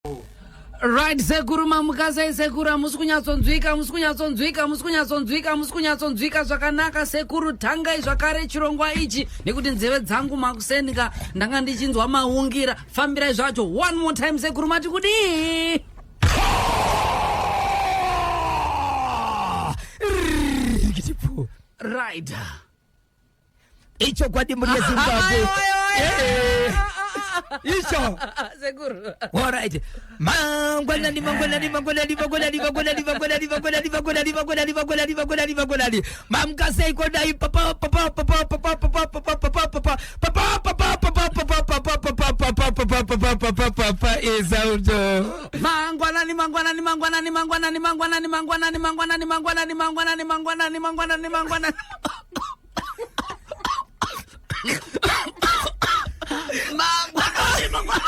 Right, sekuru mamuka sei sekuru? Hamusi kunyatsonzwika, hamusi kunyatsonzwika, hamusi kunyatsonzwika, hamusi kunyatsonzwika zvakanaka sekuru. Tangai zvakare chirongwa ichi nekuti nzeve dzangu makusenika ndanga ndichinzwa maungira. Fambirai zvacho one more time sekuru, mati kudii? Right. Ichokwadi mhuri yeZimbabwe. Icho. Sekuru. Alright. Mangwanani, mangwanani, mangwanani, mangwanani, mangwanani, mangwanani, mangwanani, mangwanani, mangwanani, mangwanani, mangwanani, mangwanani. Mamuka sei kodai papa papa papa papa papa papa papa papa papa papa papa papa papa papa papa papa papa papa papa Isauto. Mangwanani, mangwanani, mangwanani, mangwanani, mangwanani, mangwanani, mangwanani, mangwanani, mangwanani, mangwanani, mangwanani, mangwanani. Mangwanani, mangwanani.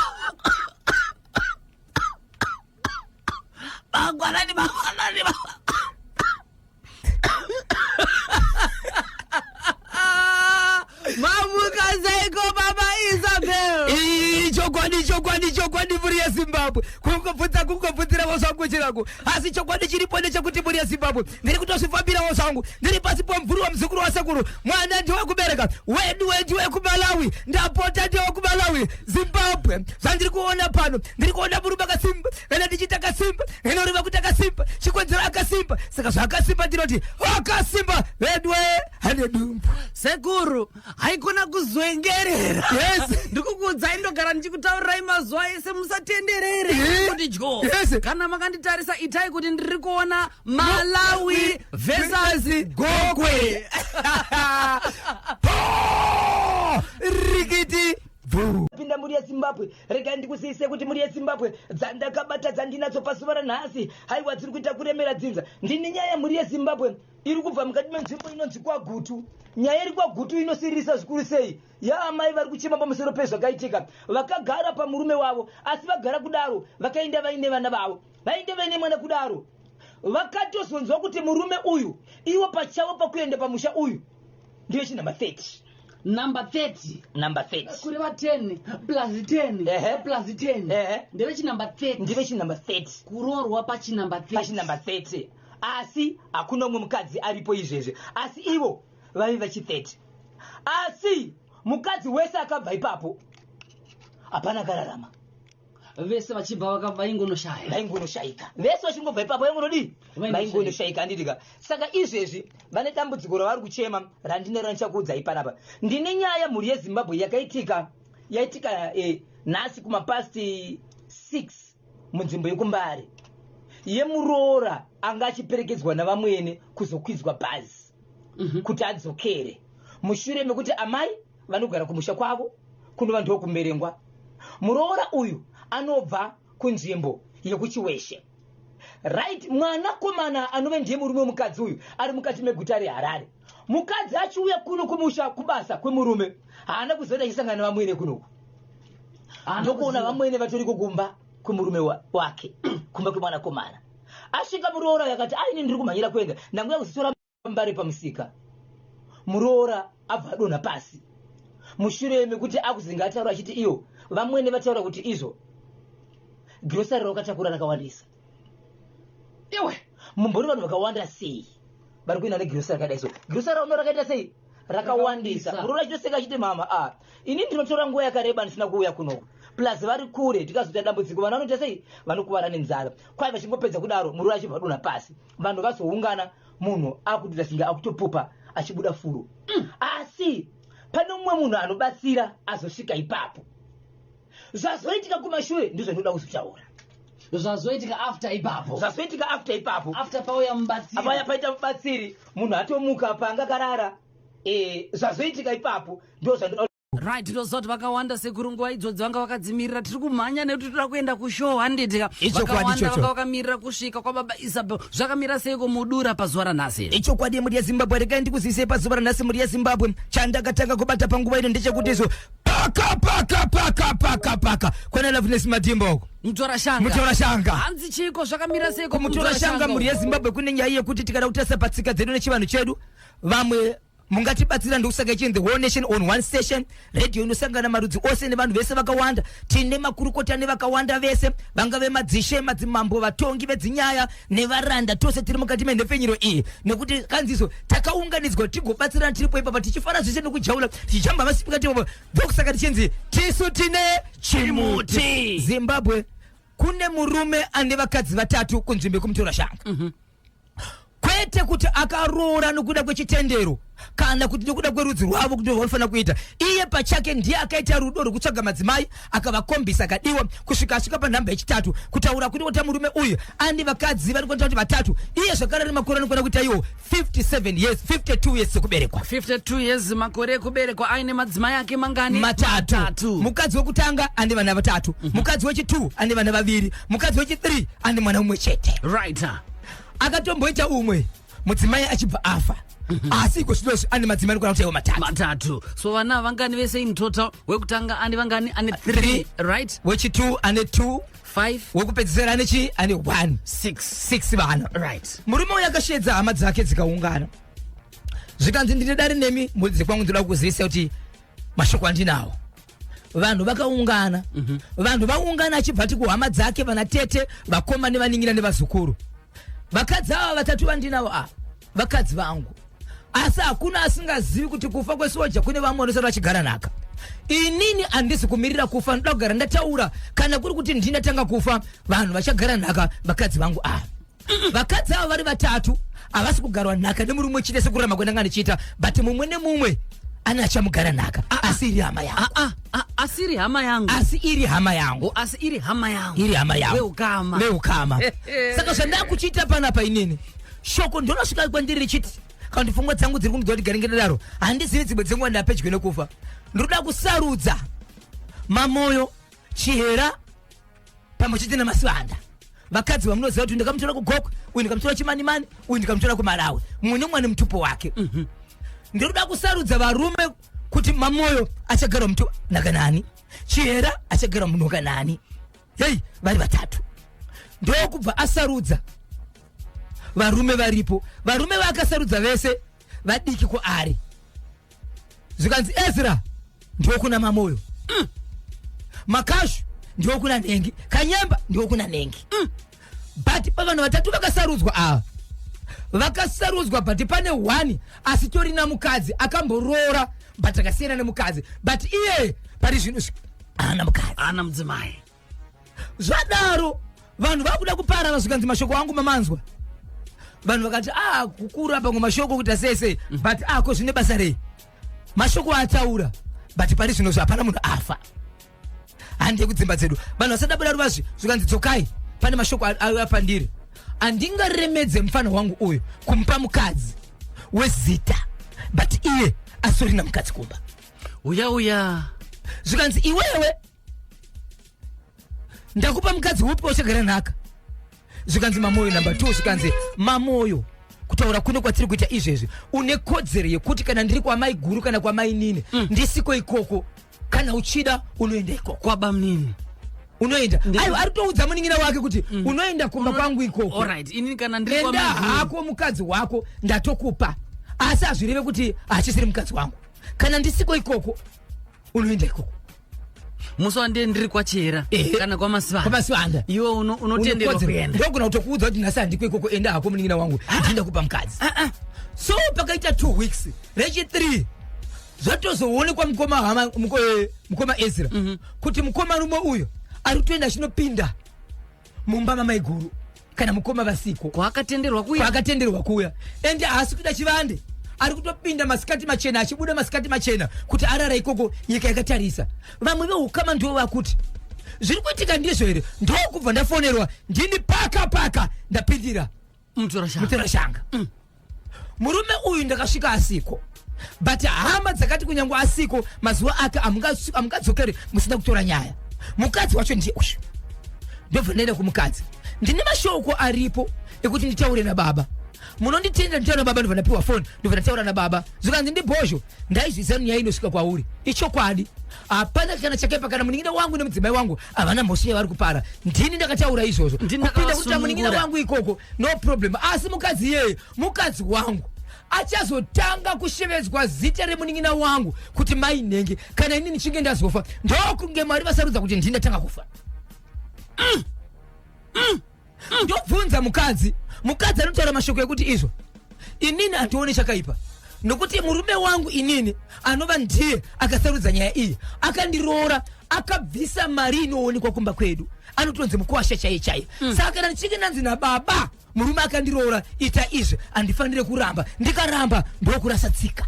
Mangwanani, mangwanani, mangwanani. Mamuka seiko baba Isabel? Chokwadi, chokwadi, chokwadi mhuri yeZimbabwe. Kungobvunza kungobvunzirawo zvangu chirangu. Asi chokwadi chiripo ndechekuti mhuri yeZimbabwe ndiri kutozvifambirawo zvangu. Ndiri pasi pomumvuri wemuzukuru wasekuru. Mwana ndewekubereka, wedu ndewekuMalawi. Ndapota ndewekuMalawi. Zimbabwe, zvandiri kuona pano, ndiri kuona murume akasimba, kana ndichiti akasimba, inoreva kuti akasimba, chikonzero akasimba. Saka zvaakasimba ndinoti akasimba vedu hane dumbu. Sekuru, haikona kuzwengerera. Yes. Ndikukuudzai, ndogara ndichikutaurirai mazuva ese, musatenderere kuti dyo. Kana makanditarisa, itai kuti ndiri kuona Malawi versus Gokwe. Rikiti bvu. Pinda mhuri yeZimbabwe, regai ndikuziise kuti mhuri yeZimbabwe dzandakabata dzandinadzo pazuva ranhasi haiwa dziri kuita kuremera dzinza. Ndini nyaya mhuri yeZimbabwe iri kubva mukati menzvimbo inonzi kwaGutu. Nyaya iri kwaGutu inosiririsa zvikuru sei yaamai vari kuchema pamusoro pezvakaitika. Vakagara pamurume wavo, asi vagara kudaro vakaenda vaine vana vavo, vainde vaine mwana kudaro vakatozonzwa kuti murume uyu ivo pachavo pakuenda pamusha uyu ndiyo chinumber 30. Number 30. Number 30. Kureva 10 plus 10 plus 10. Ndeve chinumber 30. Ndive chinumber 30. Kuroorwa pachinumber 30. Pachinumber 30. Asi hakuna umwe mukadzi aripo izvezvi, asi ivo vaive vachi 30. Asi mukadzi wese akabva ipapo hapana akararama. Vese vachibva vaingonoshaya. Vaingonoshayika vese vachingobva ipapo, vaingonodii? Vaingonoshayika, handitika? Saka izvezvi vane dambudziko ravari kuchema randinaro randichakuudzai panapa. Ndine nyaya mhuri yeZimbabwe yakaitika, yaitika nhasi kumapast 6 munzvimbo yekuMbare, yemuroora anga achiperekedzwa navamwene kuzokwidzwa bhazi kuti adzokere mushure mekuti amai vanogara kumusha kwavo kunova ndokuMberengwa. Muroora uyu anobva kunzvimbo yekuChiweshe. Right, mwanakomana anove ndiye murume wemukadzi uyu ari mukati meguta reHarare. Mukadzi achiuya kuno kumusha kubasa kwemurume haana kuzoita achisangana nevamwene kunoku, ndokuona vamwene vatoriko kumba kwemurume wake, kumba kwemwanakomana. Asvika muroora yakati aini ndiri kumhanyira kuenda, ndanguya kuzotora Mbare pamusika. Muroora abva adonha pasi mushure mekuti akuzinga ataura achiti iyo vamwene vataura kuti izvo girosari rawakatakura rakawandisa. Iwe mumbori vanhu vakawanda sei vari kuenda negirosari rakadai so? Girosari rauno rakaita sei? Rakawandisa. Muroora achitoseka achiti mama, ini ndinotora nguva yakareba ndisina kuuya kunoku, plus vari kure, tikazoita dambudziko vanhu vanoita sei? Vanokuvara nenzara. Kwai vachingopedza kudaro muroora achibva adonha pasi, vanhu vazoungana, munhu akutoita senge akutopupa achibuda furo. Asi pane mumwe munhu anobatsira azosvika ipapo. Zvazoitika kumashure ndizvo ndinoda kuzotaura. Zvazoitika after ipapo. Zvazoitika after ipapo. After pauya mubatsiri. Apaya paita mubatsiri, munhu atomuka panga akarara. Zvazoitika ipapo ndo zvandinoda. Right, toziva kuti vakawanda sekuru nguva idzodzi vanga vakadzimirira. Tiri kumhanya nekuti toda kuenda kushow, handitika? Ichokwadi Vakawanda ichocho. vanga vakamirira kusvika kwababa Isabel. Zvakamira seiko mudura pazuva ranhasi? Ichokwadi mhuri yeZimbabwe, regai ndikuzivise pazuva ranhasi mhuri yeZimbabwe, chandakatanga kubata panguva ino ndechekuti izvo paka paka paka paka paka kwana Loveness Madimba uko. Mutora shanga. Mutora shanga. Hanzi chiko, zvakamira seiko? Kumutora shanga mhuri yeZimbabwe kune nyaya yekuti tikada kutarisa patsika dzedu nechivanhu chedu, vamwe Mungatibatsira, ndokusaka ichinzi The Whole Nation on One Station Radio, inosangana marudzi ose nevanhu vese vakawanda. Tine makurukota nevakawanda vese, vangave madzishe, madzimambo, vatongi vedzinyaya nevaranda, tose tiri mukati menhepfenyuro iyi, nekuti kanziso takaunganidzwa tigobatsirana tiripo ipapa, tichifara zvese nekujaula, tichijamba masipika tipopo. Ndokusaka tichinzi tisu tine chimuti. Zimbabwe, kune murume ane vakadzi vatatu kunzvimbo yekumutorashanga. Kwete kuti akaroora nokuda kwechitendero kana kuti nokuda kwerudzi rwavo kuti vanofanira kuita. Iye pachake ndiye akaita rudo rwekutsvaga madzimai, akavakombisa, akadiwa kusvika asvika panhamba yechitatu. Kutaura kuti ota murume uyu ane vakadzi vari kuita kuti vatatu, iye zvakare ane makore anokwana kuita iwo 57 years, 52 years sekuberekwa. 52 years makore ekuberekwa, aine madzimai ake mangani? Matatu. Mukadzi wekutanga ane vana vatatu, mukadzi wechi2 ane vana vaviri, mukadzi wechi3 ane mwana umwe chete. Akatomboita umwe mudzimai achibva afa, asi iko zvinozvi ane madzimai anokwana kuti aiwa matatu. Matatu. So vana vangani vese in total? Wekutanga ane vangani? Ane 3. Three. Right. Wechi2 ane 2. 5. Wekupedzisira ane chi? Ane 1. 6. 6 vana. Murume uyu akashedza hama dzake dzikaungana, zvikanzi, "Ndine dare nemi mhuri dzekwangu, ndoda kukuzivisa kuti mashoko andinawo." Vanhu vakaungana. Vanhu vaungana, achibva ati kuhama dzake, vana tete, vakoma nevanin'ina nevazukuru, "Vakadzi ava vatatu vandinavo ava vakadzi vangu, asi hakuna asingazivi kuti kufa kwesoja kune vamwe vanosara vachigara nhaka. Inini handisi kumirira kufa, ndoda kugara ndataura. Kana kuri kuti ndini ndatanga kufa, vanhu vachagara nhaka vakadzi vangu ava. Vakadzi ava vari vatatu havasi kugarwa nhaka nemurume chete sekurarama kwendanga ndichiita, but mumwe nemumwe ane achamugara nhaka, asi iri hama yangu." Ah, ah, asiri hama yangu. Asi iri hama yangu. O, asi iri hama yangu. Iri hama yangu. Veukama. Veukama. Saka zvandakuchiita panapa inini, shoko ndonosvika kwandiri richiti, kana kuti pfungwa dzangu dziri kundiudza kuti garinge daro, handizivi dzimwe dzenguva ndapedyo nekufa, ndinoda kusarudza Mamoyo, Chihera pamwe chete naMasivanda, vakadzi vamunoziva kuti ndakamutora kuGokwe uyu, ndikamutora Chimanimani uyu, ndikamutora kuMalawi, mumwe nemumwe ane mutupo wake. Ndinoda kusarudza varume kuti Mamoyo achagara mutu nakanani, Chihera achagara munhu nani. Hei, vari vatatu. Ndokubva asarudza varume varipo. Varume vaakasarudza vese vadiki kwaari. Zvikanzi, "Ezra ndokuna Mamoyo, Makashu ndokuna Nhengi, Kanyemba ndokuna Nhengi." But pavanhu vatatu vakasarudzwa ava, vakasarudzwa, but pane one asitorina mukadzi, akamboroora but akasiyana nemukadzi, but iye pari zvino haana mukadzi. Ana mudzimai. Zvadaro vanhu vakuda kuparara. Zvikanzi, "Mashoko angu mamanzwa." Vanhu vakati, "A, kukura pamwe mashoko kuita sei sei, but ako zvine basa rei mashoko ataura?" But pari zvino hapana munhu afa, handei kudzimba dzedu. Vanhu vasada buda ruvazvi. Zvikanzi, "Dzokai, pane mashoko auya pandiri. Handingaremedze mufana wangu uyu kumupa mukadzi wezita, but iye asitorina mukadzi kumba." Uya uya. Zvikanzi, "Iwewe ndakupa mukadzi upi wachagara nhaka?" Zvikanzi, "Mamoyo number 2." Zvikanzi, "Mamoyo, kutaura kuno kwatiri kuita izvezvi, une kodzero yekuti kana ndiri kwamai guru kana kwamai nini, ndisiko ikoko, kana uchida unoenda ikoko." Kwabamnini. Unoenda. Aiwa, ari kutoudza munin'ina wake kuti unoenda kumba kwangu ikoko. Alright, inini kana ndiri Enda kwamai guru. hako, mukadzi wako ndatokupa, asi hazvireve kuti hachisiri mukadzi wangu. Kana ndisiko ikoko, unoenda ikoko. Musi wandee ndiri kwaChera kana kwaMasivanda. KwaMasivanda. Iwe unotenderwa kuenda. Ndogona kutokuudza kuti nhasi handiko ikoko, enda hako munin'ina wangu, ndinda kupa mukadzi. So pakaita 2 weeks, rechi3 zvatozoonekwa mukoma hama mukoma Ezra kuti mukoma rume uyu ari kutoenda achinopinda mumba mamaiguru kana mukoma vasiko. Kwaakatenderwa kuya. Kwaakatenderwa kuuya, ende haasi kuita chivande, ari kutopinda masikati machena, achibuda masikati machena kuti arara ikoko nyika yakatarisa. Vamwe veukama ndivo vakuti, "Zviri kuitika ndizvo here?" Ndokubva ndafonerwa, ndini paka paka ndapindira. Mutorashanga. Mutorashanga. Murume uyu ndakasvika asiko, but hama dzakati kunyange asiko, mazuva ake hamungadzokeri musina kutora nyaya. Mukadzi wacho ndiye uyu. Ndobva ndaenda kumukadzi, ndine mashoko aripo ekuti nditaure nababa, munonditenda nditaure nababa? Ndobva ndapiwa foni, ndobva ndataura nababa. Zvikanzi, "Ndibhozho, ndaizviziva nyaya inosvika kwauri. Ichokwadi, hapana kana chakaipa, kana munin'ina wangu nemudzimai wangu havana mhosva yavari kupara. Ndini ndakataura izvozvo." Ndini Kupinda kuti munin'ina ndakavasunungura. wangu ikoko, no problem, asi mukadzi iyeye mukadzi wangu. Achazotanga kushevedzwa zita remunin'ina wangu kuti mai nhengi kana ini ndichinge ndazofa, ndokunge Mwari vasarudza kuti ndini ndatanga kufa. Ndobvunza mukadzi, mukadzi anotaura mashoko ekuti izvo inini handione chakaipa, nokuti murume wangu inini anova ndiye akasarudza nyaya iyi, akandiroora, akabvisa mari inoonekwa kumba kwedu, anotonzi mukwasha chaiye chaiye. Saka kana ndichinge ndanzi nababa, murume akandiroora, ita izvi, handifanire kuramba. Ndikaramba ndokurasa tsika.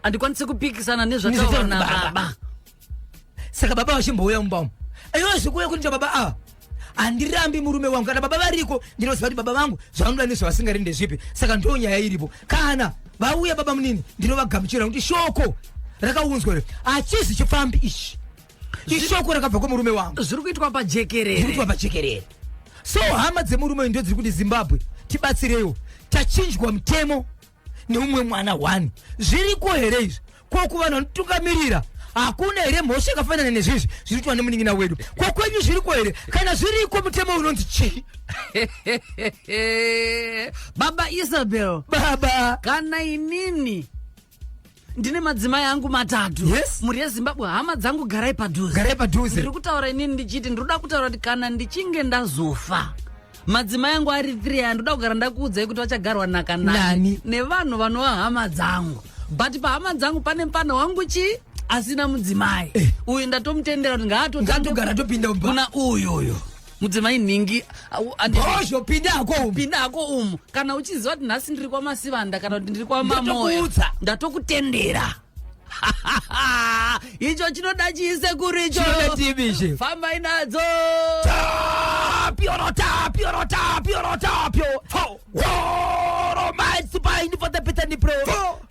Handikwanisi kupikisana nezvataurwa Nezvataurwa nababa. Nababa. Saka baba vachimbouya mumba umu, ivo zvikuuya kunita baba ava, handirambi murume wangu. Kana baba variko, ndinoziva kuti baba vangu zvavanoda nezvavasingari ndezvipi. Saka ndo nyaya iripo. Kana vauya baba munini, ndinovagamuchira, nokuti shoko rakaunzwa iri hachizi chifambi ichi, ishoko rakabva kumurume wangu. Zviri kuitwa pajekerere. Zviri kuitwa pajekerere. So hama dzemurume uyu ndo dziri kuti, Zimbabwe, tibatsireiwo, tachinjwa mutemo neumwe mwana 1. Zviriko here izvi? Ko kuvanhu vanotungamirira hakuna here mhosva yakafanana nezvizvi zviri kuitwa nemunin'ina wedu? Ko kwenyu zviriko here? Kana zviriko, mutemo unonzi chii? Baba Isabel. Baba. Kana inini ndine madzimai angu matatu, mhuri yeZimbabwe, hama dzangu, garai padhuze. Garai padhuze. Ndiri kutaura inini ndichiti, ndinoda kutaura kuti kana ndichinge ndazofa, madzimai angu ari 3 aya, ndoda kugara ndakuudzai kuti vachagarwa naka nani? Nani? Nevanhu vanova hama dzangu. But pahama dzangu pane mupana wangu chi asina mudzimai. Uyu ndatomutendera kuti Ngaatogara, topinda mumba. Kuna uyu uyu mudzimai nhingi Bhozho, pindako umu. Pindako umu. Kana uchiziva kuti nhasi ndiri kwaMasivanda kana kuti ndiri kwaMamoyo, Ndatokuudza. ndatokutendera. Icho chinoda chiisekuru icho. Chinoda tivi ichi. Fambai nadzo. Tapio, tapio, tapio, tapio. Woro maisipaini for the pitani pro.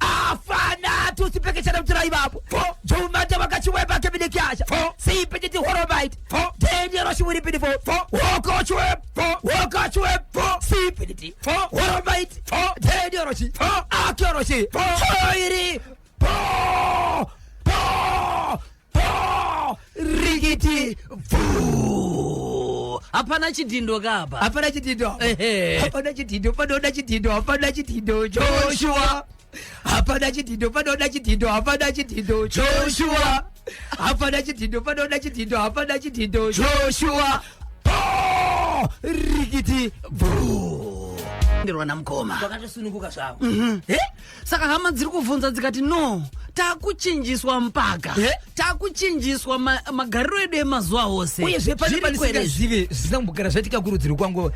Afana tusipekechana kutura ivapo. Jumata vakachiweba kebinikyasha. Sipetiti horomite. Tenero shiwiripini fo. Woko chiweb. Woko chiweb. Sipetiti. Horomite. Tenero chi. Akioro chi. Choiri. Po. Po. Po. Rikiti. Bvu. Hapana chidhindo kapa. Hapana chidhindo. Ehe. Hapana chidhindo, panoda chidhindo, hapana chidhindo, Joshua. Hapana chidhindo, panoda chidhindo, hapana chidhindo, Joshua. Hapana chidhindo, panoda chidhindo, hapana chidhindo, Joshua. Po! Rikiti bvu. Ndirwa namukoma. Vakatosununguka zvavo. Eh? Saka hama dziri kubvunza dzikati, no, takuchinjiswa mpaka, takuchinjiswa magariro edu emazuva ose. Uyezve pane Zviri kwere izvi. pandisingazive zvisina kumbogara zvaitika kurudziro kwangu,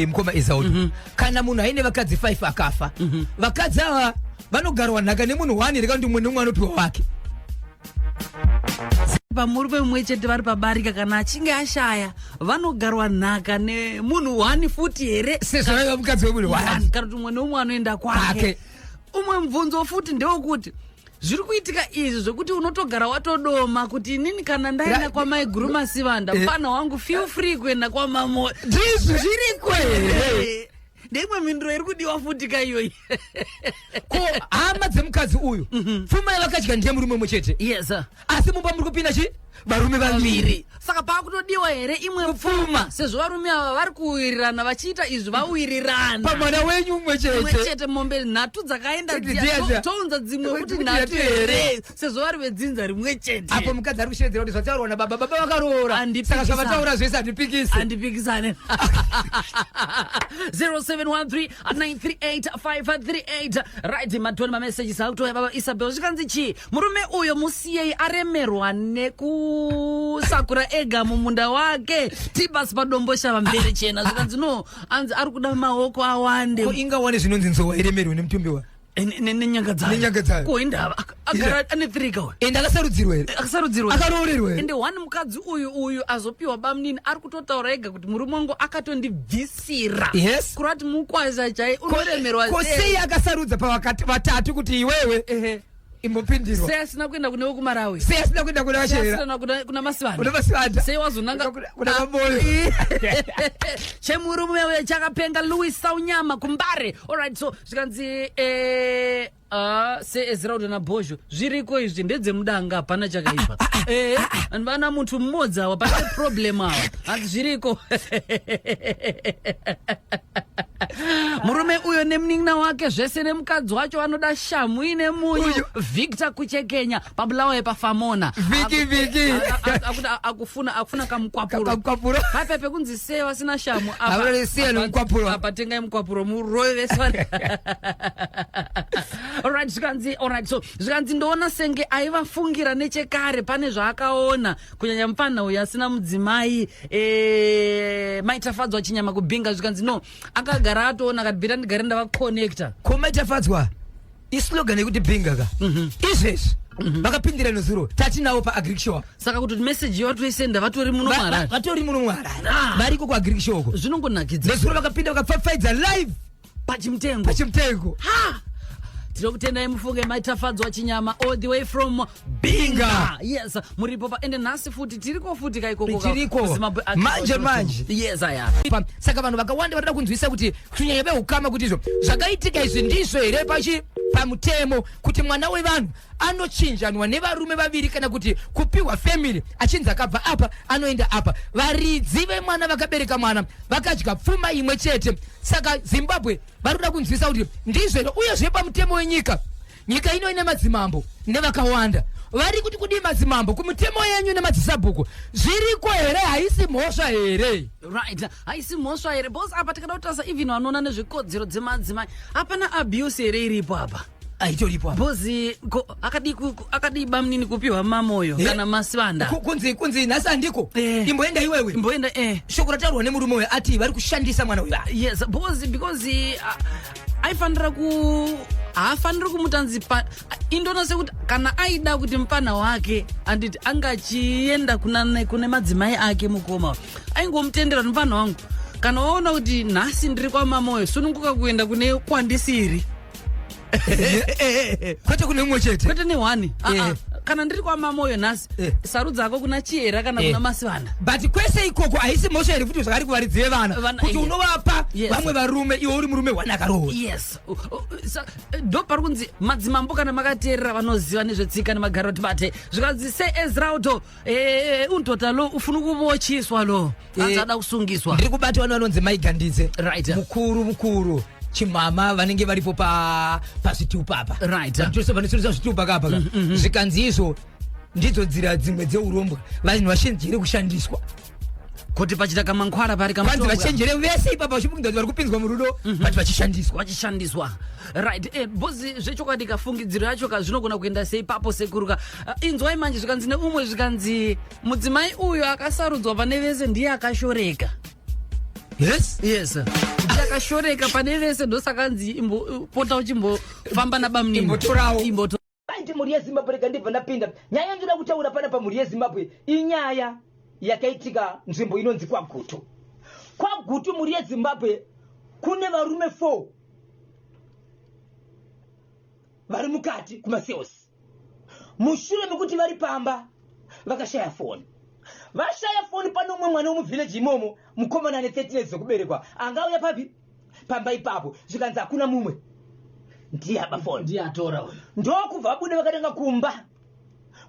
mukoma Ezaudi. Kana munhu aine vakadzi 5 akafa, vakadzi ava vanogarwa nhaka nemunhu 1 here, kana kuti mumwe nemumwe anopiwa wake? Pamurume mumwe chete vari pabarika, kana achinge ashaya, vanogarwa nhaka nemunhu one futi here? Sezvo vaiva mukadzi wemunhu One, one. kana kuti umwe neumwe anoenda kwake? Kwake. Umwe mubvunzo futi ndewekuti zviri kuitika izvi zvekuti unotogara watodoma kuti inini kana ndaenda kwamaiguru Masivanda, mufana wangu feel free kuenda kwamamo. Ndizvo zviriko here? Ndeimwe mhinduro iri kudiwa futi ka iyoyi. Ko hama dzemukadzi uyu, pfuma yavakadya ndiye murume mumwe chete, asi mumba muri kupinda chi varume vaviri. Vaviri. Saka paakutodiwa here imwe pfuma, sezvo varume ava vari kuwirirana vachiita izvi, vawirirana pamwana wenyu mumwe mumwe chete? Chete, mombe nhatu dzakaenda Kuti dziya, dziya dziya. tounza dzimwe kuti Kuti nhatu nhatu here? here, sezvo vari vedzinza rimwe chete? Apo mukadzi ari kushevedzera kuti zvataurwa nababa, baba vakaroora, saka Handipikisani. zvavataura zvese handipikisi. Handipikisane. 0713 938 538. Right, matoni mamessages akutoya. Baba Isabel, zvikanzi chii? Murume uyo musiyei, aremerwa nekusakura ega mumunda wake. Tibas paDomboshava, mbere chena. Zvikanzi no, anzi ari kuda maoko awande. Ko ingawane zvinonzi nzou hairemerwe nemutumbi wa Nenyanga dzayo. Nenyanga dzayo. Ko indava agara ane three kawe. Ende akasarudzirwa here? Akasarudzirwa. Akaroorerwa here? Ende one mukadzi uyu azopiwa bamunini ari kutotaura ega kuti murume wangu akatondibvisira. Kurati mukwasha chai unoremerwa. Ko sei akasarudza pavakati vatatu kuti iwewe imbopindirwa? Sei asina kuenda kune wekuMarawi? Sei asina kuenda kuna Sei vachera? asina kuna Masivanda? Kuna Masivanda. Sei wazonanga Kuna Mamoyo? Chemurume uyo chakapenga. Louis Saunyama kuMbare. Alright, so zvikanzi Ah, seezera kuti nabhozho zviriko izvi ndedzemudanga hapana chakaipa. Eh, vana munthu mmodzi awa, pane problem awa, hanzi zviriko. Murume uyo nemunin'ina wake zvese nemukadzi wacho vanoda shamu ine munyu. Victor Kuchekenya paBulawayo paFamona. Viki, Viki. Akuti akufuna kamukwapuro. Kamukwapuro. Pape pekunzi sei vasina shamu apa- Havana siya nomukwapuro. Apa tengai mukwapuro murove vese. Alright, zvikanzi, alright, so zvikanzi ndoona senge aivafungira nechekare, pane zvaakaona, kunyanya mufana uyu asina mudzimai. Maitafadzwa Chinyama kuBinga, zvikanzi no, akagara atoona akati better ndigare ndavaconnecta. Komaitafadzwa islogan yekuti Binga ka. Izvezvi vakapindira nezuro tatinawo paAgric Show. Saka kuti meseji yavatoisenda vatori muno muHarare. Vatori muno muHarare. Ah. Variko kuAgric Show uko. Zvinongonakidza. Nezuro vakapinda vakapfapfaidza live. Pachimutengo. Pachimutengo. Ha, tinokutendai mufunge, Maitafadzwa Chinyama all the way from Binga. Binga. Yes, muripo pa ende nhasi futi tiriko futi kaikoko. Tiriko. kuZimbabwe Manje, Agricultural manje. Show. Yes, aya. Saka vanhu vakawanda vanoda kunzwisa kuti kunyanya veukama kuti izvo zvakaitika izvi ndizvo here pachi pamutemo kuti mwana wevanhu anochinjanwa nevarume vaviri kana kuti kupiwa family achinzi akabva apa anoenda apa, varidzi vemwana vakabereka mwana vakadya pfuma imwe chete. Saka Zimbabwe vari kuda kunzwisa kuti ndizvo here, uyezve pamutemo wenyika, nyika ino ine madzimambo nevakawanda vari kuti kudii madzimambo kumutemo yenyu nemadzisabhuku, zviriko here? Haisi mhosva here? Right, haisi mhosva here? Because apa tikada kutarisa, even vanoona nezvekodzero dzemadzimai, hapana abuse here iripo apa? Aitoripo apa. Because akadii bamunini kupiwa Mamoyo Eh? kana Masivanda? Kunzi nhasi handiko. Imboenda iwewe. Imboenda, eh. Shoko rataurwa nemurume uyu ati vari kushandisa mwana uyu. Yes, because aifanira ku haafaniri kumutanzi pa indona sekuti kana aida kuti mupana wake, anditi angachienda kune madzimai ake, mukoma aingomutendera kuti mupana wangu, kana waona kuti nhasi ndiri kwaMamoyo, sununguka kuenda kune kwandisiri. Kwete kune mumwe chete. Kwete nehwani. Ah, ah. Kana ndiri kwaMamoyo nhasi, sarudzako kuna Chiyera kana kuna Masivanda. But kwese ikoko haisi mhosva here futi zvakari kuvaridzi vevana kuti unovapa vamwe varume iwe uri murume wane akarohwa? Yes. Ndo pari kunzi madzimambo, kana makateerera, vanoziva nezvetsika nemagariro, tibate. Zvikanzi seezrauto undota lo ufuna kuvochiswa lo, anzi ada kusungiswa. Ndiri kubata vanhu vanonzi Maigandidze. Right. Mukuru mukuru chimama vanenge varipo pazvitupa apa. Vanotoresa zvitupa kapa ka. Zvikanzi izvo ndidzo nzira dzimwe dzeurombwa, vanhu vachenjere kushandiswa. Kuti pachita kamankwara pari Vanzi kamutombwa. vachenjere vese ipapa vachipinza kuti vari kupinzwa murudo but vachishandiswa. Vachishandiswa, right. Bozi zvechokwadi kafungidziro yacho ka zvinogona kuenda sei papo sekuruka. Inzwai manje, zvikanzi neumwe, zvikanzi mudzimai uyu akasarudzwa pane vese ndiye akashoreka. Yes, ndiye akashoreka pane vese, ndosakanzi pota uchimbofamba nabamunini. Imbotorawo. Aiti mhuri yeZimbabwe, rega ndibva ndapinda nyaya yandinoda kutaura pana pamhuri yeZimbabwe. Inyaya yakaitika nzvimbo inonzi kwaGutu. KwaGutu, mhuri yeZimbabwe, kune varume 4 vari mukati kumacells mushure mekuti vari pamba vakashaya foni. Vashaya foni, pane umwe mwana wemuvhileji imomo, mukomana ane 13 years dzekuberekwa, angauya papi pamba ipapo. Zvikanzi hakuna mumwe, ndiye aba foni. Ndiye atora uyu. Ndokubva vabuda vakatenga kumba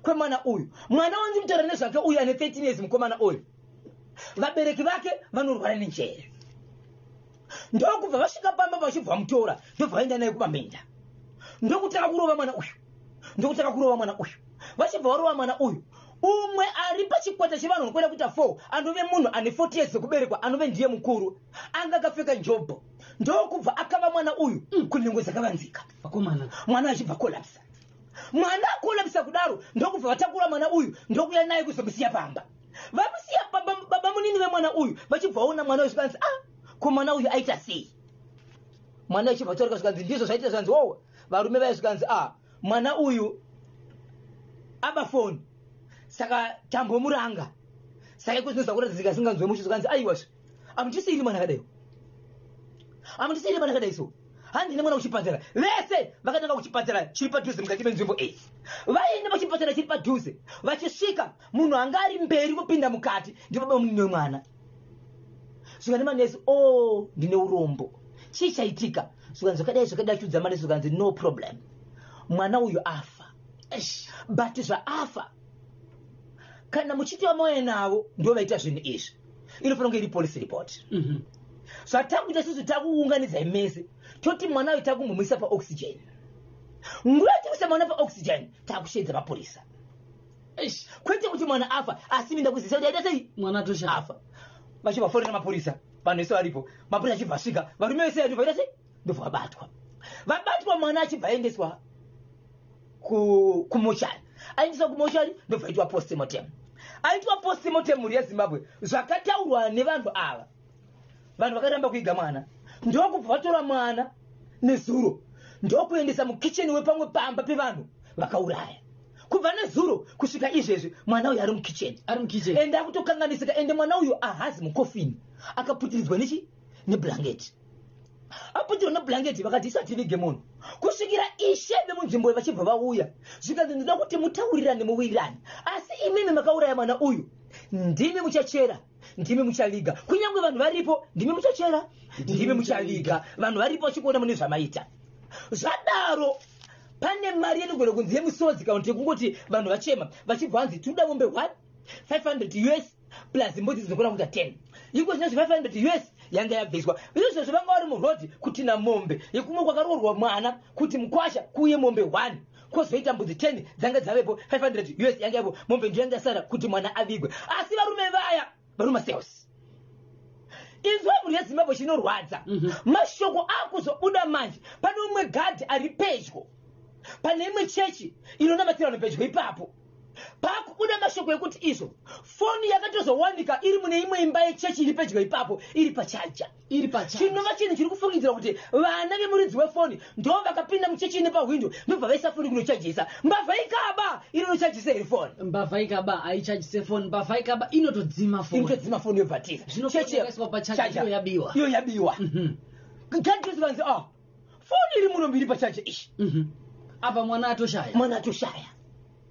kwemwana uyu. Mwana wanzi mutaura nezvake uyu ane 13 years, mukomana uyu, vabereki vake vanorwara nenjere. Ndokubva vasvika pamba vachibva vamutora, ndobva vaenda naye kumaminda, ndokutanga kurova mwana uyu, ndokutanga kurova mwana uyu. Vachibva varova mwana uyu, umwe ari pachikwata chevanhu vanokwenda kuita 4, anove munhu ane 40 years dzekuberekwa, anove ndiye mukuru, anga akapfeka njobho, ndokubva akava mwana uyu kunhengo dzakavanzika. Vakomana. Mwana achibva collapsa. Mwana acollapsa kudaro, ndokubva vatakura mwana uyu, ndokuya naye kuzomusiya pamba. Vamusiya pamba, baba munini vemwana uyu vachibva vaona mwana uyu, zvikanzi, "Ah, ko mwana uyu aita sei?" Mwana achibva taurika, zvikanzi ndizvo zvaita. Zvikanzi o varume vaya, zvikanzi, "Ah, mwana uyu aba foni, saka tambomuranga, saka iko zvinoza kuratidzika asinganzwe mushe." Zvikanzi, "Aiwazve, amutisiyiri mwana akadaiwo, amutisiyiri mwana akadai." So handine mwana kuchipatara. Vese vakatanga kuchipatara chiri padhuze mukati menzvimbo iyi. Vaenda pachipatara chiri padhuze, vachisvika, munhu anga ari mberi kupinda mukati ndibaba munini wemwana. Svika nemanesi, "O oh, ndine urombo, chii chaitika?" Zvikanzi zvakadai zvakadai. Chiudza manesi, zvikanzi, "No problem." Mwana uyu afa. Eish. But zvaafa, kana muchiti vamauya navo ndo vaita zvinhu izvi, inofanira kunge iri police report. Zvatakuita isusu, takuunganidzai mese, toti mwana uyu takumbomuisa paoxygen. Nguva yatikuisa mwana paoxygen, takusheedza mapurisa. Eish. Kwete kuti mwana afa, asi minda kuzivisa kuti aita sei. Mwana toshaya. Afa, vachibva fonera mapurisa, vanhu vese varipo. Mapurisa achibva asvika, varume vese ndobva vaita sei, ndobva vabatwa. Vabatwa, mwana achibva aendeswa kumochari. Aendeswa kumochari, ndobva aitwa postmortem. Aitwa postmortem, mhuri yeZimbabwe, zvakataurwa nevanhu ava, vanhu vakaramba kuiga mwana, ndokubva vatora mwana nezuro, ndokuendesa mukicheni wepamwe pamba pevanhu vakauraya. Kubva nezuro kusvika izvezvi, mwana uyu ari mukicheni. Ari mukicheni. Ende akutokanganisika. Ende mwana uyu ahazi mukofini, akaputiridzwa nechi neblanketi. Aputirwa neblanketi, vakati isu hativige munhu kusvikira ishe vemunzvimbo vachibva vauya. Zvikanzi, ndinoda kuti mutaurirane, muwirirane, asi imimi makauraya mwana uyu, ndimi muchachera, ndimi muchaviga. Kunyange vanhu varipo, ndimi muchachera, ndimi muchaviga, vanhu varipo vachikuona mune zvamaita. Zvadaro, pane mari inogona kunzi yemisodzi, kana kuti yekungoti vanhu vachema, vachibva vanzi tinoda mombe 1 500 US plus mbudzi dzinokwana kuita 10. Iko zvinozvi 500 US yanga yabviswa. Izvozvo vanga vari murodhi kutina mombe yekumwe kwakaroorwa mwana, kuti mukwasha kuuye mombe 1, kwozoita mbudzi 10 dzanga dzavepo. 500 US yanga yapo, mombe ndiyo yanga yasara kuti mwana avigwe. Asi varume vaya vari mumacells. Inzwa, mhuri yeZimbabwe, chinorwadza, mashoko akuzobuda manje, pane umwe gadhi ari pedyo, pane imwe chechi inonamatira vanhu pedyo ipapo. Pakubuda mashoko ekuti izvo foni yakatozowanika iri mune imwe imba yechechi iri pedyo ipapo, iri pacharger. Iri pacha. Chinova chinhu chiri kufungidzira kuti vana vemuridzi wefoni ndo vakapinda muchechi nepahwindo, ndobva vaisa foni kunochajisa. Mbavha ikaba, inonochajisa here foni? Mbavha ikaba haichajise foni. Mbavha ikaba inotodzima foni. Inotodzima foni, yobvatira. Zvino foni yakaiswa pacharger, iyo yabiwa. Iyo yabiwa. Gadhi vanzi, ah, foni iri muno mbiri pacharger ishi. Apa mwana atoshaya. Mwana atoshaya.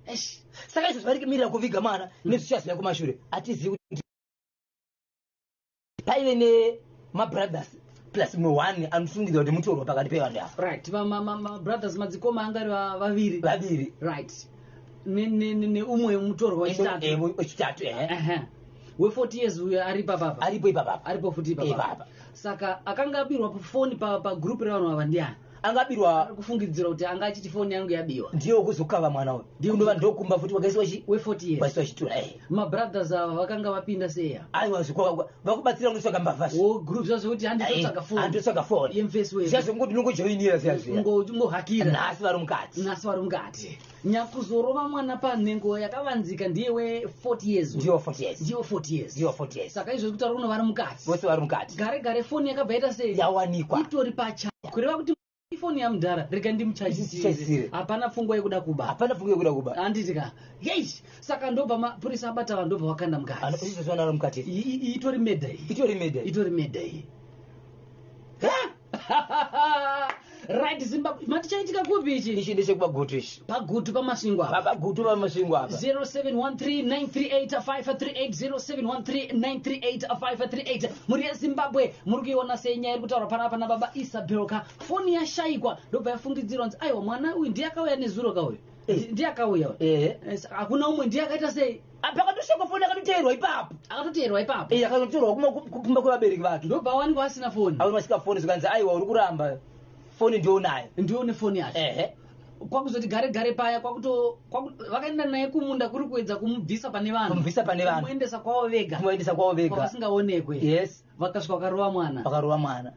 Eish. Saka izvo zvari kumirira kuviga mwana nezvichaziva kumashure, hatizivi kuti paive nemabrothers plus mumwe one anofungidzira kuti mutorwa pakati pevanhu ava. Right, mabrothers, madzikoma anga ari vaviri. Vaviri. Right, neumwe mutorwa wechitatu. Wechitatu, ehe. Ehe. We40 years uyo ari ipapapa. Aripo ipapapa. Aripo futi ipapapa. Ipapa. Saka akanga abirwa foni pagroup revanhu ava ndiani? Angabirwa. Ari kufungidzira kuti anga achiti foni yangu yabiwa. Ndiye wekuzokava mwana uyu. Kunova ndokumba futi wakaiswa chi We40 years. Waiswa chitura, ehe. Mabrothers ava vakanga vapinda seya? Aiwa, vakubatsira kunotsvaga mbavha. Wo group zvazvo kuti handitotsvaga foni. Handitotsvaga foni. Yemufesi wedu. Zviya zvongoti unongojoinira zviya zviya. Ungohakira. Nhasi vari mukati. Nhasi vari mukati. Nyakuzorova mwana panhengo yakavanzika ndiye we40 years. Ndiye wa40 years. Ndiye we40 years. Ndiye wa40 years. Saka izvo kutaura kuno vari mukati. Vose vari mukati. Gare gare foni yakabva yaita sei? Yawanikwa. Itori pacha, kureva kuti ifoni yamudhara, rega ndimuchajisire. Ndimuchajisire. Hapana pfungwa yekuda kuba. Hapana pfungwa yekuda kuba. Handiti ka? Yei, saka ndobva mapurisa abata vanhu, ndobva vakanda mukati. Izvozvo vana vari mukati. Itori murder iyi. Itori murder. Itori murder iyi. Right, Zimbabwe, mati chaitika kupi ichi? Ichi ndechekupaGutu ichi. PaGutu, paMasvingo apa. PaGutu, paMasvingo apa. 0713938538, 0713938538. Mhuri yeZimbabwe, muri kuiona sei nyaya iri kutaurwa panapa nababa Isabelka? Foni yashayikwa, ndobva yafungidzirwa nzi aiwa, mwana uyu ndiye akauya nezuro kauyu. Ndiye akauya uyu. Ehe. Saka hakuna umwe, ndiye akaita sei? Pakatoshekwa foni, akatoteerwa ipapo. Akatoteerwa ipapo. Akatoteerwa kumba kwevabereki vake. Ndobva awanikwa asina foni. Aona asika foni, zvikanzi aiwa, uri kuramba, foni ndiyo unayo. Ndiyo nefoni yacho. Ehe. Kwakuzoti gare gare paya vakaenda naye kumunda, kuri kuedza kumubvisa pane vanhu. Kumubvisa pane vanhu. Kumuendesa kwavo vega. Kumuendesa kwavo vega. Kwavasingaonekwe. Yes. Vakasvika vakarova mwana. Vakarova mwana.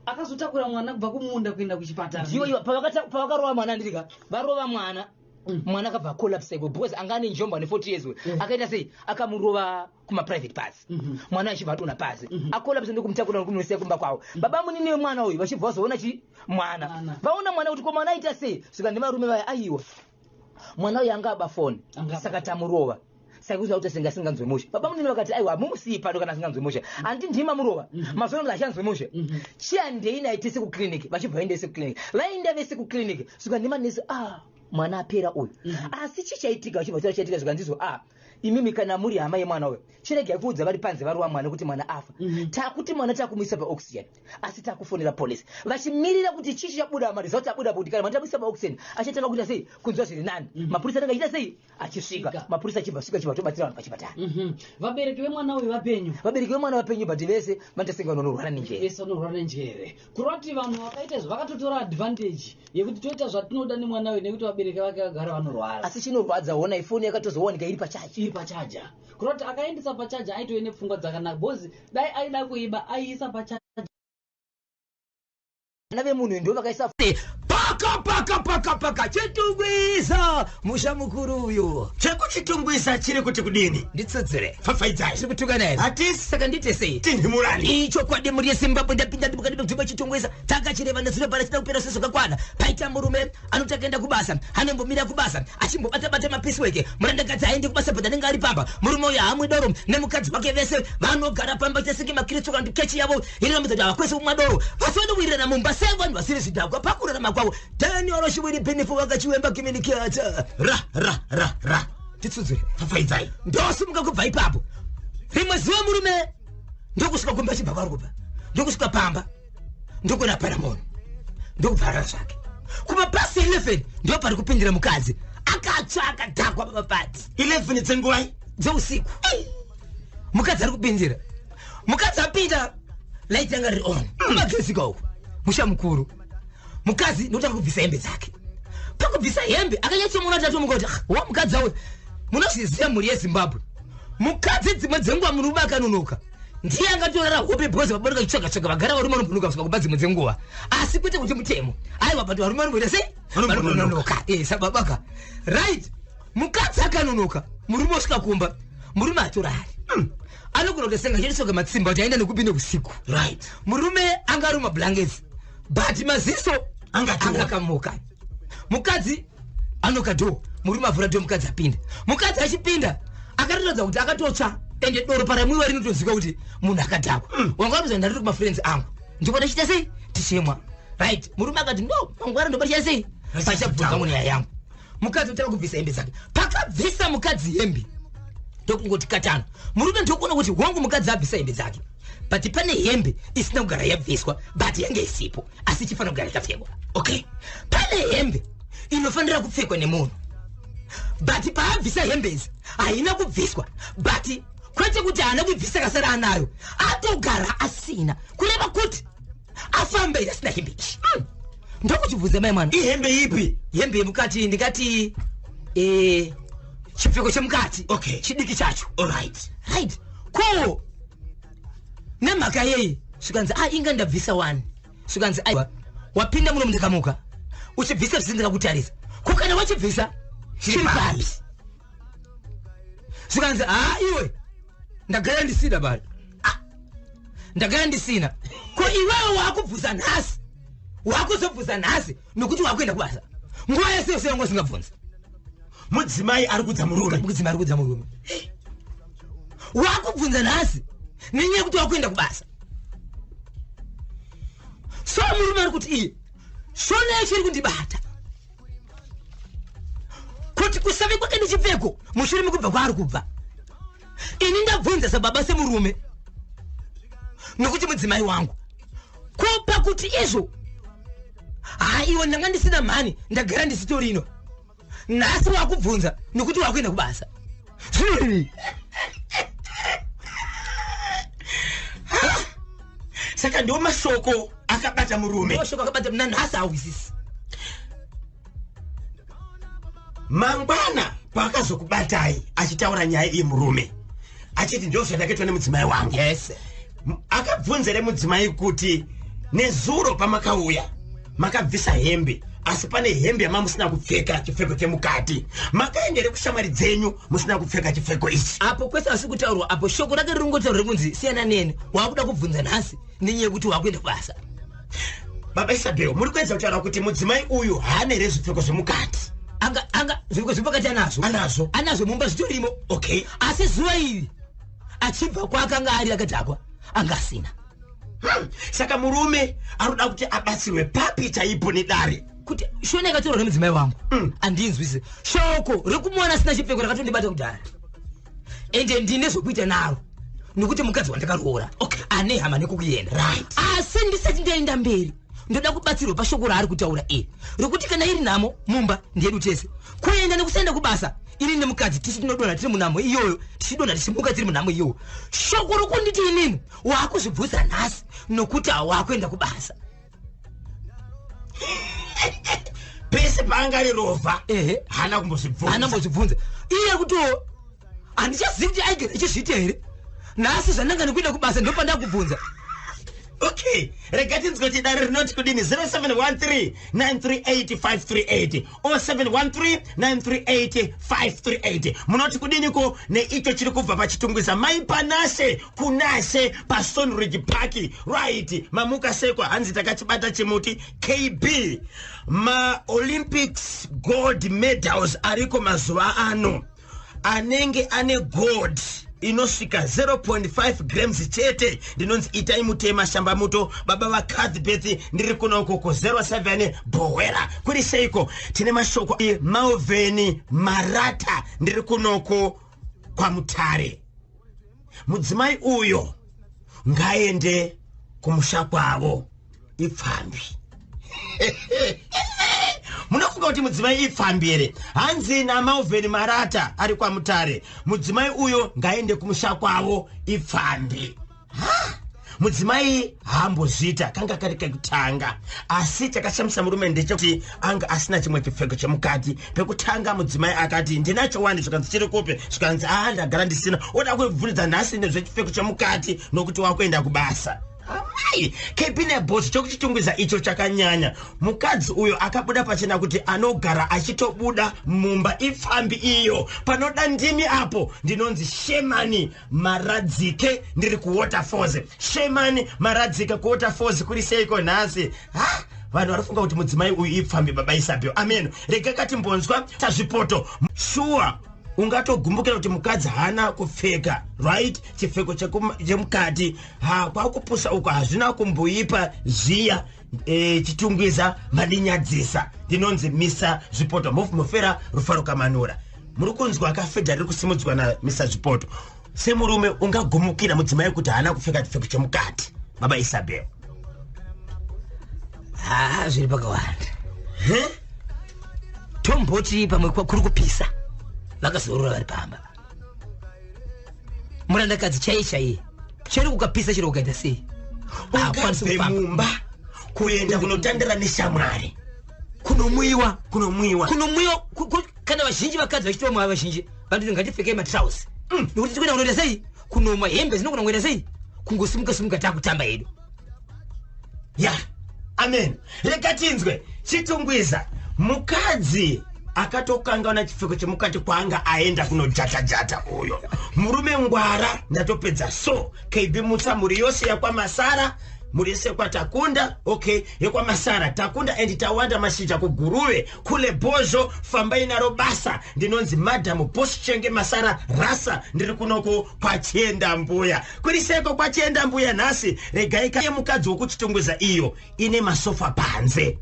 Akazotakura mwana kubva kumunda kuenda kuchipatara. Ndiyo iwa pavakarova mwana, ndirika varova mwana, mwana akabva acollapse iko because anga ane njombo, ane 40 years. Akaita sei? Akamurova kumaprivate parts. Mwana achibva adonha pasi, acollapse, ndokumutakura nokumusiya kumba kwavo. Baba munini wemwana uyu vachibva vazoona chi mwana. Mwana. Vaona mwana kuti ko mwana aita sei, svika nevarume vaya, aiwa, mwana uyu anga aba foni. Anga aba. Saka tamurova, saka kuziva kuti asinga asinganzwe mushe. Baba munini vakati aiwa, mumusii pano, kana asinganzwe mushe, handi ndima murova mazuva ano achanzwe mushe. Chiandei naye tese kukliniki. Vachibva vaenda kukliniki, vaenda vese kukliniki, svika nemanesi, ah, mwana apera uyu. Asi chichaitika, vachibva taura chaitika, zvikanzizvo, ah, Imimi kana muri hama yemwana uyo, chiregai kuudza vari panze varova mwana kuti mwana afa. Takuti mwana takumuisa paoxygen, asi takufonera polisi vachimirira kuti chii chichabuda, maresults abuda, kuti kana mwana tamuisa paoxygen achatanga kuita sei, kunzwa zviri nani. Mapurisa anenge achiita sei, achisvika. Svika. Mapurisa achibva svika, achibva tobatsira vanhu pachipatara. Vabereki vemwana uyu vapenyu? Vabereki vemwana vapenyu, but vese vanotasenga vanorwara nenjere. Vese vanorwara nenjere, kureva kuti vanhu vakaita izvo vakatotora advantage yekuti toita zvatinoda nemwana uyu nekuti vabereki vake vagara vanorwara. Asi chinorwadza, hona ifoni yakatozowanika iri pacharge. Iri pacharger, kureva kuti akaendesa pacharger aitove nepfungwa dzakanaka, because dai aida kuiba aiisa pacharger. Vana vemunhu ndo vakaisa Paka paka paka paka, Chitungwiza, musha mukuru uyu. Chekuchitungwiza chiri kuti kudini? Nditsudzire. Fafaidzai. Tiri kutukana here? Hatisi. Saka ndiite sei? Tinhimurani. Ichokwadi, mhuri yeZimbabwe, ndapinda mukati menzvimbo Chitungwiza, takachireva nezvinobara chida kupera sezvakakwana. Paita murume anoti akaenda kubasa, anombomira kubasa achimbobata-bata mapiecework. Murandakadzi aende kubasa, but anenge ari pamba. Murume uyu haamwi doro nemukadzi wake, vese vanogara pamba chesenge makristu kana kuti chechi yavo inorambidza kuti havakwanisi kumwa doro, asi vanowirirana mumba sevanhu vasiri zvidhakwa pakurarama kwavo. Daniel Shiwiri Benefo vakachiwemba kiminikiata. Ra ra ra ra. Titsudzure. Fafaidzai. Ndosimuka kubva ipapo, rimwe zuva murume ndokusvika kumba chibva kwari kubva, ndokusvika pamba, ndokuona pana munhu, ndokubvarara zvake. Kuma past 11 ndo pari kupindira mukadzi akatsva, akadhakwa papapati. 11 dzenguvai? Dzeusiku mukadzi ari kupindira. Mukadzi apinda, light yanga riri on kumagesika uku, musha mukuru. Mukadzi ndokutanga kubvisa hembe dzake. Pakubvisa hembe akanyatsomuona kuti atomuka, kuti, "Ah, wa mukadzi awe." Munozviziva, mhuri yeZimbabwe, mukadzi dzimwe dzenguva murume akanonoka ndiye angatorara hope, because vabaruka chitsvaga tsvaga vagara varume vanombonoka kusvika kumba dzimwe dzenguva, asi kwete kuti mutemo, aiwa, but varume vanomboita sei? Vanombononoka. Vanombononoka. Sababaka, right. Mukadzi akanonoka, murume osvika kumba, murume hatorari. Anogona kutosenga chetisoka matsimba kuti aenda nekupinda usiku. Murume anga ari mumablankets, but maziso Angatoona. Angakamuka. Mukadzi anoka door, murume avhura door, mukadzi apinda. Mukadzi achipinda akatoratidza kuti akatotsva, ende doro paramwiwa rinotoziva kuti munhu akadhakwa. Wanga watoza, "Ndariri kumafriends angu, ndipo tichiita sei, tichimwa." Right, murume akati, "No, mangwana ndoba sei pachabvunza munyaya yangu." Mukadzi otanga kubvisa hembe dzake. Pakabvisa mukadzi hembe, ndokungoti katano. Murume ndokuona kuti wangu mukadzi abvisa hembe dzake, but pane hembe isina kugara yabviswa, but yange isipo, asi ichifanira kugara yakapfekwa. Okay, pane hembe inofanira kupfekwa nemunhu, but paabvisa hembe idzi haina kubviswa, but kwete kuti haana kuibvisa kasara anayo, atogara asina, kureva kuti afamba iri asina hembe iyi. Ndokuchibvunza mai mwana. Ihembe ipi? Hembe yemukati, ndingati chipfeko chemukati. Chidiki chacho. Right, ko nemhaka yei? Svikanzi, "A, inga ndabvisa wani." Svikanzi, "Aiwa, wapinda muno ndikamuka uchibvisa zvisina ndikakutarisa. Ko kana wachibvisa chiri papi?" Svikanzi, "Ha, iwe, ndagara ndisina bari. Ah, ndagara ndisina. Ko iwewe wakubvunza nhasi, wakuzobvunza nhasi nokuti wakuenda kubasa? Nguva yese yose yanga usingabvunzi." Mudzimai ari kudza murume. Mudzimai ari kudza murume, "Wakubvunza nhasi nenyaya yekuti wakuenda kubasa." So murume ari kuti, "Iye shona yacho iri kundibata kuti kusave kwake nechipfeko mushure mekubva kwaari kubva. Ini ndabvunza sababa, semurume, nokuti mudzimai wangu. Ko pakuti izvo, haiwa, ndanga ndisina mhani, ndagara ndisitorino. Nhasi wakubvunza nokuti wakuenda kubasa, zvinorevei?" Saka ndiwo mashoko akabata murume. Mashoko akabata, nanhasi hawisisi. Mangwana paakazokubatai achitaura nyaya iyi, murume achiti ndo zvandakaitwa nemudzimai wangu, akabvunza mudzimai kuti nezuro pamakauya makabvisa hembe, asi pane hembe yamamusina kupfeka, chipfeko chemukati, makaendere kushamwari dzenyu musina kupfeka chipfeko ichi? Apo kwese asi kutaurwa apo, shoko rake riri kungotaurwa rekunzi, "Siyana neni, waakuda kubvunza nhasi nenyaya yekuti waakuenda kubasa." Baba Isabel, muri kuedza kutaura kuti mudzimai uyu haana here zvipfeko zvemukati? Anga zvipfeko zvepakati anazvo. Anazvo. Anazvo mumba, zvitorimo. Asi zuva iri achibva kwaakanga ari akadhakwa, anga asina. Saka murume ari kuda kuti abatsirwe papi chaipo nedare? Kuti shona yakatorwa nemudzimai wangu, handinzwisi. Shoko rekumuwana asina chipfeko rakatondibata kudhara. Ende ndine zvokuita naro nokuti mukadzi wandakaroora ane hama nekukuenda. Asi ndisati ndaenda mberi, ndoda kubatsirwa pashoko raari kutaura iri rokuti kana iri nhamo mumba ndedu tese. Kuenda nekusaenda kubasa, ini nemukadzi tisi tinodonha tiri munhamo iyoyo, tichidonha tichimuka tiri munhamo iyoyo. Shoko rokunditi inini waakuzvibvunza nhasi nokuti hawakuenda kubasa. Pese paanga ari rovha, Ehe. haana kumbozvibvunza. Haana kumbozvibvunza. Iye kuti handichazivi kuti aigara ichizviita here. Nhasi zvandanga nekuenda kubasa ndopandakubvunza. Okay, rega tinzwe kuti dare rinoti kudini. 0713 938 538, 0713 938 538. Munoti kudiniko neicho chiri kubva paChitungwiza? Mai Panashe Kunashe paStonridge Park, right? Mamuka sekwa. Hanzi takachibata chimuti. KB, maOlympics gold medals ariko mazuva ano anenge ane gold inosvika 0.5 grams chete. Ndinonzi Itai Mutema Shambamuto, baba vaCuthbert. Ndiri kunoko ku07 Bhowera. Kuri seiko? Tine mashoko. Malveni Marata, ndiri kunoko kwaMutare. Mudzimai uyo ngaende kumusha kwavo, ipfambi. Munofunga kuti mudzimai ipfambi here? Hanzi naMalveni Marata ari kwaMutare, mudzimai uyo ngaende kumusha kwavo, ipfambi. Ha! Mudzimai haambozviita, kanga kari kekutanga. Asi chakashamisa murume ndechekuti anga asina chimwe chipfeko chemukati. Pekutanga mudzimai akati ndinacho wani, zvikanzi chiri kupi? Zvikanzi aa, ndagara ndisina. Oda kubvunza nhasi nezvechipfeko chemukati nokuti wakuenda kubasa. Amai, kepine bhosi chokuChitungwiza icho chakanyanya. Mukadzi uyo akabuda pachena kuti anogara achitobuda mumba, ipfambi iyo. Panoda ndimi apo. Ndinonzi Shemani Maradzike, ndiri kuWaterfalls. Shemani Maradzike kuWaterfalls, kuri seiko nhasi? Ha, vanhu vari kufunga kuti mudzimai uyu ipfambi. Baba Isabel, amen. Rega katimbonzwa tazvipoto. Shuwa, ungatogumbukira kuti mukadzi haana kupfeka right chipfeko chemukati? Ha, kwakupusa uko, hazvina kumboipa zviya. Chitungwiza madinyadzisa. Ndinonzi Misa Zvipoto, mufera Rufaro Kamanura. Muri kunzwa akafedha riri kusimudzwa naMisa Zvipoto. Semurume ungagumukira mudzimai kuti haana kupfeka chipfeko chemukati, baba Isabel? Ha, zviri pakawanda. Tomboti pamwe kuri kupisa, vakazorora vari pamba. Murandakadzi chaiye chaiye, chero kukapisa, chero kukaita sei, haakwanisi Ungabve kufamba. mumba kuenda kunotandira neshamwari. Kunomwiwa. Kunomwiwa. Kunomwiwa. Kana vazhinji vakadzi vachitova mwa, vazhinji vanoti ngatipfekei matrausi nekuti tikuenda kunoita sei, kunomwa. Hembe dzinogona kuita sei, kungosimuka simuka takutamba hedu. Ya, amen. Rega tinzwe Chitungwiza. Mukadzi akatokangana chipfeko chemukati kwaanga aenda kunojata-jata uyo. Murume ngwara. Ndatopedza. So KB Mutsa, mhuri yose yakwaMasara, mhuri yose yekwaTakunda. Okay, yekwaMasara, Takunda and Tawanda Mashija kuGuruve kule Bhozho, fambai naro basa. Ndinonzi Madam Boschenge Masara Rasa, ndiri kunoko kwaChienda Mbuya. Kuri seko kwaChienda Mbuya nhasi? Regai mukadzi wokuChitungwiza iyo ine masofa panze,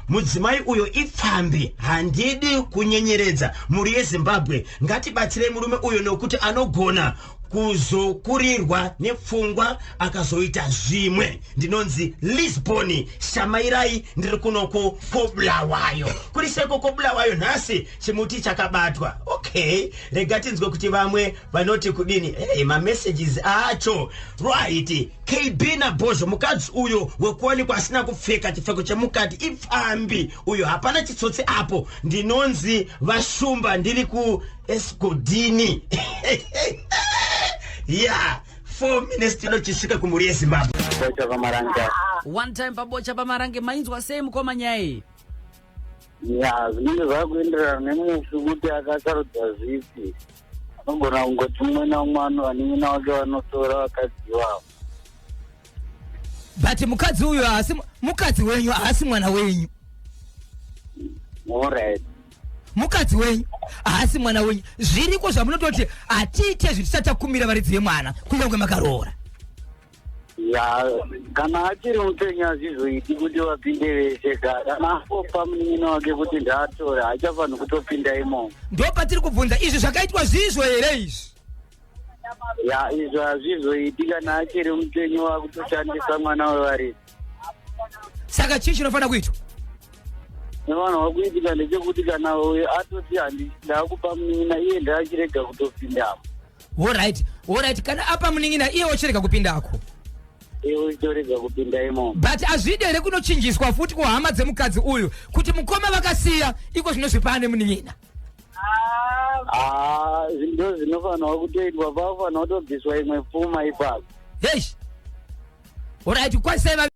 mudzimai uyo ipfambi. Handidi kunyenyeredza mhuri yeZimbabwe. Ngatibatsirei murume uyo nokuti anogona kuzokurirwa nepfungwa akazoita zvimwe. Ndinonzi Lisbon Shamairai, ndiri kunoko koBulawayo. Kuri seko koBulawayo nhasi? Chimuti chakabatwa. Okay, rega tinzwe kuti vamwe vanoti kudini. Hey, mamessages acho, right. KB naBhozho, mukadzi uyo wekuwanikwa asina kupfeka chipfeko chemukati ipfambi uyo, hapana chitsotsi apo. Ndinonzi Vashumba, ndiri kuEsgodini. Ya, 4 minutes tinochisvika kumhuri yeZimbabwe. Bocha paMarange. One time paBocha paMarange. Mainzwa sei mukoma nyaya iyi? Ya, zvinenge zvakuenderana nemufi kuti akasarudza zvipi. Anogona kungoti mumwe naumwe vanin'ina wake vanotora vakadzi ivavo. But mukadzi uyu haasi mukadzi wenyu, haasi mwana wenyu. Alright. Mukadzi wenyu, haasi mwana wenyu. Zviriko zvamunototi hatiite zvitisati takumira varidzi vemwana, kunyange makaroora. Ya, kana achiri mupenyu hazvizoiti kuti vapinde vese. Kana apopa munin'ina wake kuti ndaatore, haachafaniri kutopinda imomo. Ndo patiri kubvunza, izvi zvakaitwa zvizvo here izvi? Ya, izvo hazvizoiti kana achiri mupenyu wakutoshandisa mwana wevaridzi. Saka chii chinofanira kuitwa? Nevanhu vakuitika ndechekuti kana uyu atoti handi ndakupa munin'ina, iye ndaachirega kutopindamo. Alright, alright, kana apa munin'ina, iye wochirega kupindako. Iye uchitorega kupinda imomo. But hazvidi here kunochinjiswa futi kuhama dzemukadzi uyu kuti mukoma vakasiya iko zvino zvipane munin'ina? Haa, ndo zvinofanirwa kutoitwa, pakufanirwa kutobviswa imwe pfuma ipapo. Heish, alright, kwasai.